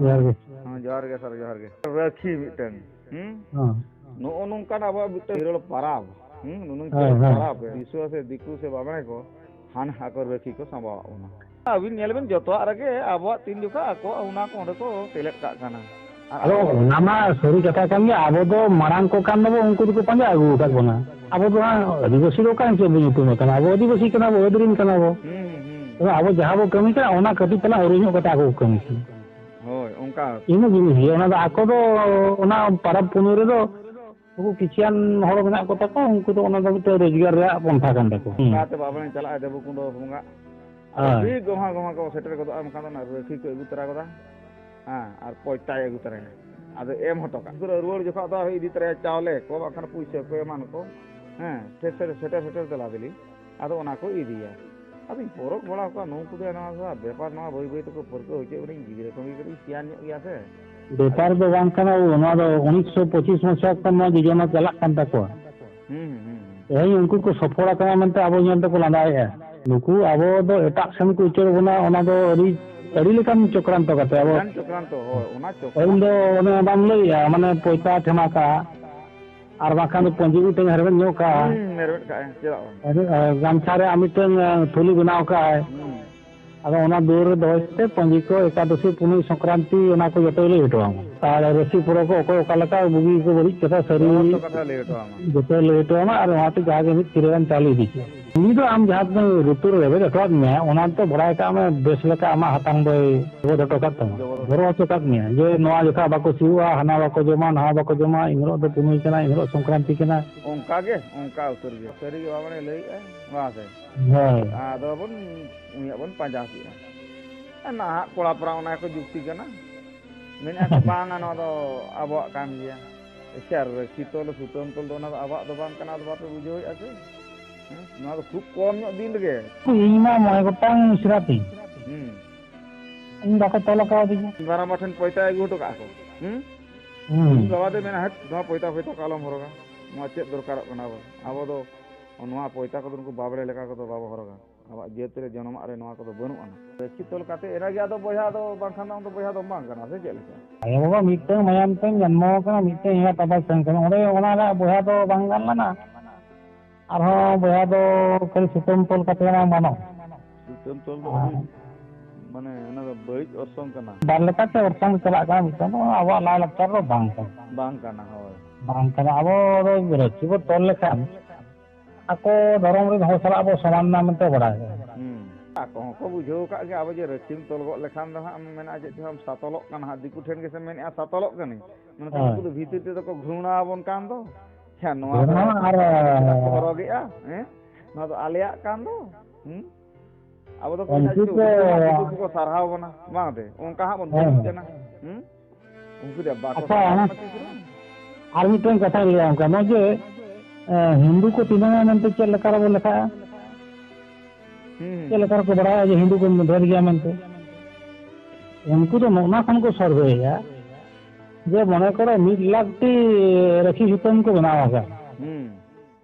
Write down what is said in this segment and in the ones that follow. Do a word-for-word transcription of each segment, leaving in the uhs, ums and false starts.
ᱡᱚᱦᱟᱨ ᱜᱮ᱾ ᱦᱮᱸ, ᱡᱚᱦᱟᱨ ᱜᱮ ᱥᱟᱨ, ᱡᱚᱦᱟᱨ ᱜᱮ᱾ ᱨᱟᱹᱠᱷᱤ ᱢᱤᱫᱴᱟᱝ, ᱦᱩᱸ? ᱦᱮᱸ᱾ ᱱᱚᱜᱼᱚ ᱱᱚᱝᱠᱟᱱ ᱟᱵᱚᱣᱟᱜ ᱢᱤᱫᱴᱟᱝ ᱦᱤᱨᱚᱲ ᱯᱟᱨᱟᱵᱽ, ᱦᱩᱸ? ᱱᱩᱱᱟᱹᱝ ᱦᱮᱸ, ᱪᱮᱦᱨᱟ ᱦᱮᱸ᱾ ᱯᱟᱨᱟᱵᱽ, ᱫᱤᱥᱣᱟᱹ ᱥᱮ ᱫᱤᱠᱩ ᱥᱮ ᱵᱟᱢᱮ ᱠᱚ ᱦᱟᱱᱟ ᱟᱠᱚ ᱨᱟᱹᱠᱷᱤ ᱠᱚ ᱥᱟᱸᱵᱟᱣᱟᱜ ᱵᱚᱱᱟ᱾ ᱟᱹᱵᱤᱱ ᱧᱮᱞ ᱵᱤᱱ, ᱡᱚᱛᱚᱣᱟᱜ ᱨᱮᱜᱮ ᱟᱵᱚᱣᱟᱜ ᱛᱤᱱ ᱡᱚᱠᱷᱟ ᱟᱠᱚᱣᱟᱜ ᱚᱱᱟ ᱠᱚ ᱚᱸᱰᱮ ᱠᱚ ᱥᱮᱞᱮᱫ ᱠᱟᱜ ᱠᱟᱱᱟ᱾ ᱟᱨ ᱟᱫᱚ ᱟᱵᱚ ᱚᱱᱟ ᱢᱟ ᱥᱟᱹᱨᱤ ᱠᱟᱛᱷᱟ ᱠᱟᱱ ᱜᱮᱭᱟ, ᱟᱵᱚ ᱫᱚ ᱢᱟᱲᱟᱝ ᱠᱚ ᱠᱟᱱ ᱫᱚᱵᱚ, ᱩᱱᱠᱩ ᱫᱚᱠᱚ ᱯᱟᱸᱡᱟ ᱟᱹᱜᱩ ᱟᱠᱟᱫ ᱵᱚᱱᱟ᱾ ᱟᱵᱚ ᱫᱚ ᱦᱟᱸᱜ ᱟᱹᱫᱤᱵᱟᱹᱥᱤ ᱫᱚ ᱚᱠᱟ ᱦᱤᱥᱟᱹᱵ ᱵᱚᱱ ᱧᱩᱛᱩᱢ ᱟᱠᱟᱱᱟ? ᱟᱵᱚ ᱟᱹᱫᱤᱵᱟᱹᱥᱤ ᱠᱟᱱᱟ ᱵᱚ, ᱟᱹᱫ ᱨᱮᱱ ᱠᱟᱱᱟ ᱵᱚ᱾ ᱦᱩᱸ, ᱦᱩᱸ, ᱦᱩᱸ᱾ ᱛᱚᱵᱮ ᱟᱵᱚ ᱡᱟᱦᱟᱸ ᱵᱚ ᱠᱟᱹᱢᱤ ᱠᱟᱱᱟ, ᱚᱱᱟ ᱠᱟᱹᱴᱤᱡ ᱛᱟᱞᱟᱝ ᱟᱹᱨᱩ ᱧᱚᱜ ᱠᱟᱛᱮ ᱟᱠᱚ ᱠᱚ ᱠᱟᱹᱢᱤ ᱠᱟᱱᱟ᱾ ᱦᱳᱭ, ᱚᱱᱠᱟ᱾ ᱤᱱᱟᱹ ᱡᱤᱱᱤᱥ ᱜᱮ, ᱚᱱᱟ ᱫᱚ ᱟᱠᱚ ᱫᱚ ᱚᱱᱟ ᱯᱟᱨᱟᱵᱽ ᱯᱩᱱᱟᱹᱭ ᱨᱮᱫᱚ ᱩᱱᱠᱩ ᱠᱤᱪᱷᱤᱭᱟᱱ ᱦᱚᱲ ᱢᱮᱱᱟᱜ ᱠᱚ ᱛᱟᱠᱚ, ᱩᱱᱠᱩ ᱫᱚ ᱚᱱᱟ ᱫᱚ ᱢᱤᱫᱴᱮᱱ ᱨᱳᱡᱽᱜᱟᱨ ᱨᱮᱭᱟᱜ ᱯᱚᱱᱛᱷᱟ ᱠᱟᱱ ᱛᱟᱠᱚ᱾ ᱦᱩᱸ᱾ ᱚᱱᱠᱟᱛᱮ ᱵᱟᱵᱚᱱ ᱪᱟᱞᱟᱜᱼᱟ ᱫᱮᱵᱚ ᱠᱩᱸᱰᱚ ᱵᱚᱸᱜᱟ᱾ ᱟᱫᱚ ᱦᱳᱭ᱾ ᱴᱷᱤᱠ ᱜᱚᱢᱦᱟ ᱜᱚᱢᱦᱟ ᱠᱚ ᱥᱮᱴᱮᱨ ᱜᱚᱫᱚᱜᱼᱟ, ᱮᱱᱠᱷᱟᱱ ᱫᱚ ᱚᱱᱟ ᱨᱟᱹᱠᱷᱤ ᱠᱚ ᱟᱹᱜᱩ ᱛᱚᱨᱟ ᱜᱚᱫᱟ᱾ ᱦᱮᱸ, ᱟᱨ ᱯᱚᱭᱛᱟᱭ ᱟᱹᱜᱩ ᱛᱚᱨᱟᱭᱟ᱾ ᱟᱫᱚ ᱮᱢ ᱦᱚᱴᱚ ᱠᱟᱜ᱾ ᱩᱱᱠᱩ ᱫᱚ ᱨᱩᱣᱟᱹᱲ ᱡᱚᱠᱷᱚᱱ ᱫᱚ ᱤᱫᱤ ᱛᱚᱨᱟᱭᱟ ᱪᱟᱣᱞᱮ ᱠᱚ, ᱵᱟᱝᱠᱷᱟᱱ ᱯᱩᱭᱥᱟᱹ ᱠᱚ ᱮᱢᱟᱱ ᱠᱚ᱾ ᱦᱮᱸ, ᱥᱮᱴᱮᱨ, ᱥᱮᱴᱮᱨ, ᱥᱮᱴᱮᱨ ᱫᱮᱞᱟ ᱫᱮᱞᱤ᱾ ᱟᱫᱚ ᱚᱱᱟ ᱠᱚ ᱤᱫᱤᱭᱟ᱾ ᱟᱫᱚᱧ ᱯᱚᱨᱚᱠ ᱵᱟᱲᱟ ᱠᱚᱣᱟ, ᱱᱩᱠᱩ ᱫᱚ ᱱᱚᱣᱟ ᱫᱚ ᱵᱮᱯᱟᱨ, ᱱᱚᱣᱟ ᱵᱟᱹᱭ ᱵᱟᱹᱭ ᱛᱮᱠᱚ ᱯᱟᱹᱨᱠᱟᱹᱣ ᱦᱚᱪᱚᱭᱮᱫ ᱵᱚᱱᱟ᱾ ᱤᱧ ᱜᱤᱫᱽᱨᱟᱹ ᱠᱷᱚᱱ ᱜᱮ ᱠᱟᱹᱴᱤᱡ ᱥᱤᱭᱟᱱ ᱧᱚᱜ ᱜᱮᱭᱟ ᱥᱮ᱾ ᱵᱮᱯᱟᱨ ᱫᱚ ᱵᱟᱝ ᱠᱟᱱᱟ, ᱱᱚᱣᱟ ᱫᱚ ᱩᱱᱤᱥᱥᱚ ᱯᱚᱸᱪᱤᱥ ᱢᱚᱥᱤᱦᱟ ᱠᱷᱚᱱ ᱱᱚᱣᱟ ᱡᱳᱡᱚᱱᱟ ᱪᱟᱞᱟᱜ ᱠᱟᱱ ᱛᱟᱠᱚᱣᱟ᱾ ᱦᱩᱸ, ᱦᱩᱸ, ᱦᱩᱸ᱾ ᱛᱮᱦᱮᱧ ᱩᱱᱠᱩ ᱠᱚ ᱥᱚᱯᱷᱚᱞ ᱟᱠᱟᱱᱟ ᱢᱮᱱᱛᱮ ᱟᱵᱚ ᱧᱮᱞ ᱛᱮᱠᱚ ᱞᱟᱸᱫᱟᱭᱮᱫᱼᱟ᱾ ᱱᱩᱠᱩ ᱟᱵᱚ ᱫᱚ ᱮᱴᱟᱜ ᱥᱮᱱ ᱠᱚ ᱩᱪᱟᱹᱲ ᱵᱚᱱᱟ, ᱚᱱᱟ ᱫᱚ ᱟᱹᱰᱤ, ᱟᱹᱰᱤ ᱞᱮᱠᱟᱱ ᱪᱚᱠᱨᱟᱱᱛᱚ ᱠᱟᱛᱮ ᱟᱵᱚ᱾ ᱟᱹᱰᱤ ᱜᱟᱱ ᱪᱚᱠᱨᱟᱱᱛᱚ, ᱦᱳᱭ, ᱚᱱᱟ ᱪᱚᱠᱨᱟᱱᱛᱚ᱾ ᱯᱟᱹᱦᱤᱞ ᱫᱚ ᱚᱱᱮ ᱵᱟᱢ ᱞᱟᱹᱭᱮᱫᱼᱟ, ᱢᱟᱱᱮ ᱯᱚᱭᱥᱟ ᱴᱷᱮᱢᱟ ᱠᱟᱜᱼᱟ, ᱟᱨ ᱵᱟᱝᱠᱷᱟᱱ ᱫᱚ ᱯᱟᱹᱧᱪᱤ ᱢᱤᱫᱴᱟᱝ ᱦᱮᱨᱢᱮᱫ ᱧᱚᱜ ᱠᱟᱜᱼᱟ᱾ ᱦᱩᱸ, ᱦᱮᱨᱢᱮᱫ ᱠᱟᱜᱼᱟᱭ, ᱪᱮᱫᱟᱜ ᱵᱟᱝ? ᱟᱨ, ᱟᱨ ᱜᱟᱢᱪᱷᱟ ᱨᱮ ᱟᱨ ᱢᱤᱫᱴᱟᱝ, ᱟᱸ, ᱛᱷᱩᱞᱤ ᱵᱮᱱᱟᱣ ᱠᱟᱜᱼᱟᱭ᱾ ᱦᱩᱸ᱾ ᱟᱫᱚ ᱚᱱᱟ ᱫᱩᱣᱟᱹᱨ ᱨᱮ ᱫᱚᱦᱚᱭ ᱛᱮ ᱯᱟᱹᱧᱪᱤ ᱠᱚ ᱮᱠᱟᱫᱚᱥᱤ ᱯᱩᱱᱟᱹᱭ ᱥᱚᱝᱠᱨᱟᱱᱛᱤ ᱚᱱᱟ ᱠᱚ ᱡᱚᱛᱚᱭ ᱞᱟᱹᱭ ᱦᱚᱴᱚ ᱟᱢᱟ᱾ ᱟᱨ ᱨᱟᱹᱥᱤ ᱯᱚᱨᱚᱵᱽ ᱠᱚ ᱚᱠᱚᱭ ᱚᱠᱟ ᱞᱮᱠᱟ ᱵᱩᱜᱤ ᱠᱚ ᱵᱟᱹᱲᱤᱡ ᱠᱟᱛᱷᱟ ᱥᱟᱹᱨᱤ ᱡᱚᱛᱚ ᱠᱟᱛᱷᱟ ᱞᱟᱹᱭ ᱦᱚᱴᱚ ᱟᱢᱟ᱾ ᱡᱚᱛᱚᱭ ᱞᱟᱹᱭ ᱦᱚᱴᱚ ᱟᱢᱟ ᱟᱨ ᱚᱱᱟᱛᱮ ᱡᱟᱦᱟᱸ ᱜᱮ ᱢᱤᱫ ᱠᱤᱞᱳ ᱜᱟᱱ ᱪᱟᱣᱞᱮ ᱤᱫᱤ ᱠᱮᱫ᱾ ᱩᱱᱤ ᱫᱚ ᱟᱢ ᱡᱟᱦᱟᱸ ᱛᱤᱱᱟᱹᱜ ᱞᱩᱛᱩᱨ ᱨᱮ ᱨᱮᱵᱮᱫ ᱦᱚᱴᱚᱣᱟᱫ ᱢᱮᱭᱟ, ᱚᱱᱟ ᱫᱚ ᱵᱟᱲᱟᱭ ᱠᱟᱜ ᱢᱮ ᱵᱮᱥ ᱞᱮᱠᱟ ᱟᱢᱟᱜ ᱦᱟᱛᱟᱝ ᱫᱚᱭ ᱨᱮᱵᱮᱫ ᱦᱚᱴᱚ ᱠᱟᱜ ᱛᱟᱢᱟ᱾ ᱡᱚᱵᱚᱨ ᱦᱚᱴᱚ ᱠᱟᱜ ᱢᱮᱭᱟ ᱡᱮ ᱱᱚᱣᱟ ᱡᱚᱠᱷᱟ ᱵᱟᱠᱚ ᱥᱤᱭᱳᱜᱼᱟ, ᱦᱟᱱᱟ ᱵᱟᱠᱚ ᱡᱚᱢᱟ, ᱱᱚᱣᱟ ᱵᱟᱠᱚ ᱡᱚᱢᱟ, ᱮᱱ ᱦᱤᱞᱳᱜ ᱫᱚ ᱯᱩᱱᱟᱹᱭ ᱠᱟᱱᱟ, ᱮᱱ ᱦᱤᱞᱳᱜ ᱥᱚᱝᱠᱨᱟᱱᱛᱤ ᱠᱟᱱᱟ᱾ ᱚᱱᱠᱟ ᱜᱮ, ᱚᱱᱠᱟ ᱩᱛᱟᱹᱨ ᱜᱮ᱾ ᱥᱟᱹᱨᱤ ᱜᱮ ᱵᱟᱵᱟᱱᱮ ᱞᱟᱹᱭᱮᱜᱼᱟ, ᱵᱟᱝ ᱥᱮ? ᱦᱳᱭ᱾ ᱟᱫᱚ ᱵᱚᱱ, ᱩᱱᱤᱭᱟᱜ ᱵᱚᱱ ᱯᱟᱸᱡᱟ ᱠᱮᱜᱼᱟ᱾ ᱟᱨ ᱱᱟᱦᱟᱜ ᱠᱚᱲᱟ ᱯᱟᱨᱟ ᱚᱱᱟ ᱠᱚ ᱡᱩᱠᱛᱤ ᱠᱟᱱᱟ᱾ ᱢᱮᱱᱮᱫᱼᱟ ᱠᱚ, "ᱵᱟᱝᱟ, ᱱᱚᱣᱟ ᱫᱚ ᱟᱵᱚᱣᱟᱜ ᱠᱟᱱ ᱜᱮᱭᱟ᱾" ᱟᱪᱪᱷᱟ, ᱨᱟᱹᱠᱷᱤ ᱛᱚᱞ, ᱥᱩᱛᱟᱹᱢ ᱛᱚᱞ ᱫᱚ ᱚᱱᱟ ᱫᱚ ᱟᱵᱚᱣᱟᱜ ᱫᱚ ᱵᱟᱝ ᱠᱟᱱᱟ, ᱟᱫᱚ ᱵᱟᱯᱮ ᱵᱩᱡᱷᱟᱹᱣᱮᱫᱼᱟ ᱥᱮ? ᱦᱮᱸ? ᱱᱚᱣᱟ ᱫᱚ ᱠᱷᱩᱵ ᱠᱚᱢ ᱧᱚᱜ ᱫᱤᱱ ᱨᱮᱜᱮ᱾ ᱤᱧ ᱢᱟ ᱢᱚᱬᱮ ᱜᱚᱴᱟᱝ ᱢᱤᱥᱨᱟ ᱛᱤᱧ᱾ ᱦᱩᱸ᱾ ᱤᱧ ᱵᱟᱠᱚ ᱛᱚᱞ ᱟᱠᱟᱣᱫᱤᱧᱟ᱾ ᱵᱟᱨᱟᱢᱵᱟ ᱴᱷᱮᱱ ᱯᱚᱭᱛᱟ ᱟᱹᱜᱩ ᱦᱚᱴᱚ ᱠᱟᱜᱼᱟ ᱠᱚ᱾ ᱦᱩᱸ? ᱦᱩᱸ᱾ ᱤᱧ ᱵᱟᱵᱟ ᱫᱚᱭ ᱢᱮᱱᱟ, "ᱦᱟᱹᱴ, ᱱᱚᱣᱟ ᱯᱚᱭᱛᱟ ᱯᱚᱭᱛᱟ ᱠᱚ ᱟᱞᱚᱢ ᱦᱚᱨᱚᱜᱟ᱾ ᱱᱚᱣᱟ ᱪᱮᱫ ᱫᱚᱨᱠᱟᱨᱚᱜ ᱠᱟᱱᱟ ᱟᱵᱚ? ᱟᱵᱚ ᱫᱚ ᱱᱚᱣᱟ ᱯᱚᱭᱛᱟ ᱠᱚᱫᱚ ᱱᱩᱠᱩ ᱵᱟᱵᱽᱲᱮ ᱞᱮᱠᱟ ᱠᱚᱫᱚ ᱵᱟᱵᱚ ᱦᱚᱨᱚᱜᱟ᱾" ᱟᱵᱚᱣᱟᱜ ᱡᱟᱹᱛ ᱨᱮ ᱡᱚᱱᱚᱢᱟᱜ ᱨᱮ ᱱᱚᱣᱟ ᱠᱚᱫᱚ ᱵᱟᱹᱱᱩᱜ ᱟᱱᱟ᱾ ᱨᱟᱹᱠᱷᱤ ᱛᱚᱞ ᱠᱟᱛᱮ ᱮᱨᱟ ᱜᱮ ᱟᱫᱚ ᱵᱚᱭᱦᱟ ᱫᱚ, ᱵᱟᱝᱠᱷᱟᱱ ᱫᱚ ᱟᱢ ᱫᱚ ᱵᱚᱭᱦᱟ ᱫᱚ ᱵᱟᱝ ᱠᱟᱱᱟ, ᱥᱮ ᱪᱮᱫ ᱞᱮᱠᱟ? ᱟᱭᱳ ᱵᱟᱵᱟ ᱢᱤᱫᱴᱟᱝ ᱢᱟᱭᱟᱢ ᱛᱮᱢ ᱡᱚᱱᱢᱚ ᱟᱠᱟᱱᱟ, ᱢᱤᱫᱴᱟᱝ ᱮᱸᱜᱟᱛ ᱟᱯᱟᱛ ᱥᱮᱱ ᱠᱟᱱᱟ, ᱚᱸᱰᱮ ᱚᱱᱟ ᱨᱮᱱᱟᱜ ᱵᱚᱭᱦᱟ ᱫᱚ ᱵᱟᱝ ᱜᱟᱱ ᱞᱮᱱᱟ᱾ ᱟᱨᱦᱚᱸ ᱵᱚᱭᱦᱟ ᱫᱚ ᱠᱷᱟᱹᱞᱤ ᱥᱩᱛᱟᱹᱢ ᱛᱚᱞ ᱠᱟᱛᱮ ᱢᱟ ᱵᱟᱹᱱᱩᱜ᱾ ᱥᱩᱛᱟᱹᱢ ᱛᱚᱞ ᱫᱚ ᱟᱹᱰᱤ, ᱢᱟᱱᱮ, ᱚᱱᱟ ᱫᱚ ᱵᱟᱹᱲᱤᱡ ᱚᱨᱥᱚᱝ ᱠᱟᱱᱟ᱾ ᱵᱟᱨ ᱞᱮᱠᱟᱛᱮ ᱚᱨᱥᱚᱝ ᱪᱟᱞᱟᱜ ᱠᱟᱱᱟ, ᱢᱤᱫᱴᱟᱝ ᱫᱚ ᱟᱵᱚᱣᱟᱜ ᱞᱟᱭᱼᱞᱟᱠᱪᱟᱨ ᱫᱚ ᱵᱟᱝ ᱠᱟᱱᱟ᱾ ᱵᱟᱝ ᱠᱟᱱᱟ, ᱦᱳᱭ᱾ ᱵᱟᱝ ᱠᱟᱱᱟ, ᱟᱵᱚ ᱫᱚ ᱨᱟᱹᱠᱷᱤ ᱵᱚ ᱛᱚᱞ ᱞᱮᱠᱷᱟᱱ ᱟᱠᱚ ᱫᱷᱚᱨᱚᱢ ᱨᱮᱱ ᱦᱚᱲ ᱥᱟᱞᱟᱜ ᱵᱚ ᱥᱚᱢᱟᱱ ᱮᱱᱟ ᱢᱮᱱᱛᱮ ᱵᱟᱲᱟᱭ᱾ ᱦᱩᱸ᱾ ᱟᱠᱚ ᱦᱚᱸᱠᱚ ᱵᱩᱡᱷᱟᱹᱣ ᱟᱠᱟᱫ ᱜᱮᱭᱟ, ᱟᱵᱚ ᱡᱮ ᱨᱟᱹᱠᱷᱤᱢ ᱛᱚᱞ ᱜᱚᱫ ᱞᱮᱠᱷᱟᱱ ᱫᱚ ᱦᱟᱸᱜ ᱮᱢ ᱢᱮᱱᱟ ᱪᱮᱫ ᱪᱚ ᱦᱟᱸᱜ ᱮᱢ ᱥᱟᱛᱚᱞᱚᱜ ᱠᱟᱱᱟ ᱦᱟᱸᱜ, ᱫᱤᱠᱩ ᱴᱷᱮᱱ ᱜᱮᱥᱮ ᱢᱮᱱᱮᱫᱼᱟ ᱥᱟᱛᱚᱞᱚᱜ ᱠᱟᱹᱱᱟᱹᱧ, ᱢᱮᱱᱠᱷᱟᱱ ᱦᱮᱸ᱾ ᱩᱱᱠᱩ ᱫᱚ ᱵᱷᱤᱛᱤᱨ ᱛᱮᱫᱚ ᱠᱚ ᱜᱷᱩᱬᱟ ᱟᱵᱚᱱ ᱠᱟᱱ ᱫᱚ᱾ ᱦᱮᱸ, ᱱᱚᱣᱟ ᱫᱚ ᱜᱷᱩᱬᱟ ᱟᱨ ᱪᱮᱫᱟᱜ ᱠᱚ ᱦᱚᱨᱚᱜᱮᱜᱼᱟ? ᱦᱮᱸ, ᱱᱚᱣᱟ ᱫᱚ ᱟᱞᱮᱭᱟᱜ ᱠᱟᱱ ᱫᱚ᱾ ᱦᱩᱸ? ᱟᱵᱚ ᱫᱚ ᱩᱱᱠᱩ ᱢᱮᱱᱟ ᱪᱮᱫ ᱠᱚ ᱩᱱᱠᱩ ᱦᱟᱸᱜ ᱫᱤᱠᱩ ᱠᱚᱠᱚ ᱥᱟᱨᱦᱟᱣ ᱵᱚᱱᱟ, ᱵᱟᱝ ᱛᱮ? ᱚᱱᱠᱟ ᱦᱟᱸᱜ ᱵᱚᱱ ᱦᱮᱸ᱾ ᱵᱩᱡᱽ ᱠᱟᱱᱟ᱾ ᱦᱩᱸ? ᱩᱱᱠᱩ ᱫᱚ ᱵᱟᱠᱚ ᱟᱪᱪᱷᱟ, ᱥᱟᱨᱦᱟᱣ ᱚᱱᱟ ᱵᱚᱱᱟ ᱛᱤᱥ ᱨᱮᱦᱚᱸ᱾ ᱟᱨ ᱢᱤᱫᱴᱮᱱ ᱠᱟᱛᱷᱟᱧ ᱞᱟᱹᱭᱟ, ᱚᱱᱠᱟ ᱱᱚᱜᱼᱚᱭ ᱡᱮ, ᱮ, ᱦᱤᱱᱫᱩ ᱠᱚ ᱛᱤᱱᱟᱹᱜ ᱢᱮᱱᱛᱮ ᱪᱮᱫ ᱞᱮᱠᱟ ᱨᱮᱵᱚ ᱞᱮᱠᱷᱟᱜᱼᱟ? ᱦᱩᱸ, ᱦᱩᱸ᱾ ᱪᱮᱫ ᱞᱮᱠᱟ ᱨᱮᱠᱚ ᱵᱟᱲᱟᱭᱟ ᱡᱮ ᱦᱤᱱᱫᱩ ᱠᱚ ᱰᱷᱮᱨ ᱜᱮᱭᱟ ᱢᱮᱱᱛᱮ? ᱩᱱᱠᱩ ᱫᱚ ᱱᱚᱜᱼᱱᱟ ᱠᱷᱚᱱ ᱠᱚ ᱥᱟᱨᱵᱷᱮᱭᱮᱫᱼᱟ ᱡᱮ ᱢᱚᱱᱮ ᱠᱚᱨᱚ ᱢᱤᱫ ᱞᱟᱠᱷ ᱴᱤ ᱨᱟᱹᱠᱷᱤ ᱥᱩᱛᱟᱹᱢ ᱠᱚ ᱵᱮᱱᱟᱣ ᱟᱠᱟᱫ᱾ ᱦᱩᱸ᱾